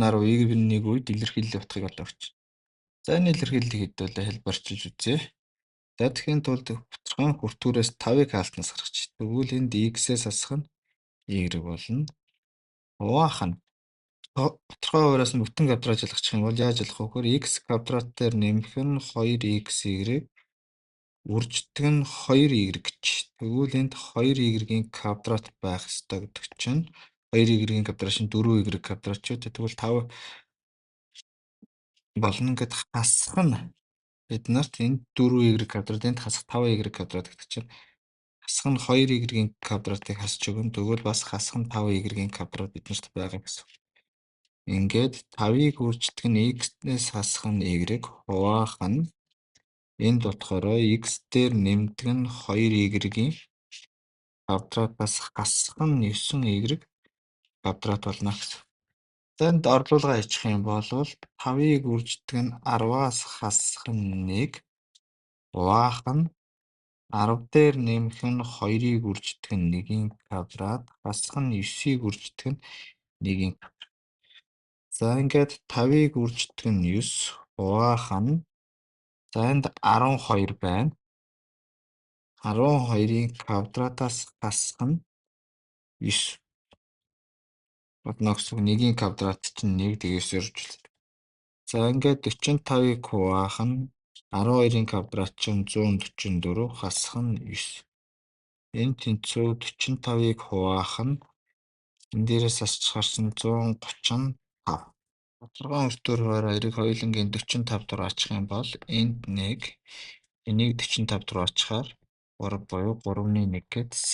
нь 10, y нь 1 үед илэрхийллийн утгыг олоо гэж. За, энэ илэрхийллийг хэдүүлээ хэлбэрчилж үзье. За, тэгэхийн тулд бутархан хүртүүрээс 5-ыг хаалтнаас гаргачих. Тэгвэл энд x-ээс хасах нь y болно. Хуваах нь тодорхой хуваараас нь бүтэн квадрат жалгачих юм бол яаж ялах вэ гэхээр x квадрат дээр нэмэх нь 2xy, үрждэг нь 2y гэж. Тэгвэл энд 2y-ийн квадрат байх ёстой гэдэг чинь 2y-ийн квадрат чинь 4y квадрат ч үү. Тэгвэл 5 болно гэд хасах нь бид нарт энд 4y квадрат, энд хасах 5y квадрат гэдэг чинь хасах нь 2y-ийн квадратыг хасч өгнө. Тэгвэл бас хасах нь 5y-ийн квадрат биднэрт байгаа гэсэн. Ингээд 5-ыг үрждэг нь x-нээс хасах нь y хуваах нь энд болохоор x дээр нэмдэг нь 2y-ийн квадратаас хасах нь 9y квадрат болно гэсэн. За, энд орлуулга хийчих юм бол 5-ыг үрждэг нь 10-аас хасах нь 1 хуваах нь 10 дээр нэмэх нь 2-ыг үрждэг нь 1-ийн квадрат хасах нь 9-ыг үрждэг нь 1-ийн квадрат. За, ингээд 5-ыг үрждэг нь 9 хуваах нь, за, энд 12 байна. 12-ын квадратаас хасах нь 9 болно гэсэн үг. 1-ийн квадрат чинь 1, тэгээс үржүүлсэн. За, ингээд 45-ыг хуваах нь 12-ын квадрат чинь 144, хасах нь 9. Энэ тэнцүү 45-ыг хуваах нь энэ дээрээс асчаар чинь 135. Тодорхой өртөөр хуваараа эрэг хоёулангийн 45 дураачих юм бол энд 1, энийг 45 дураачихаар 3 буюу 3-1 гээд C.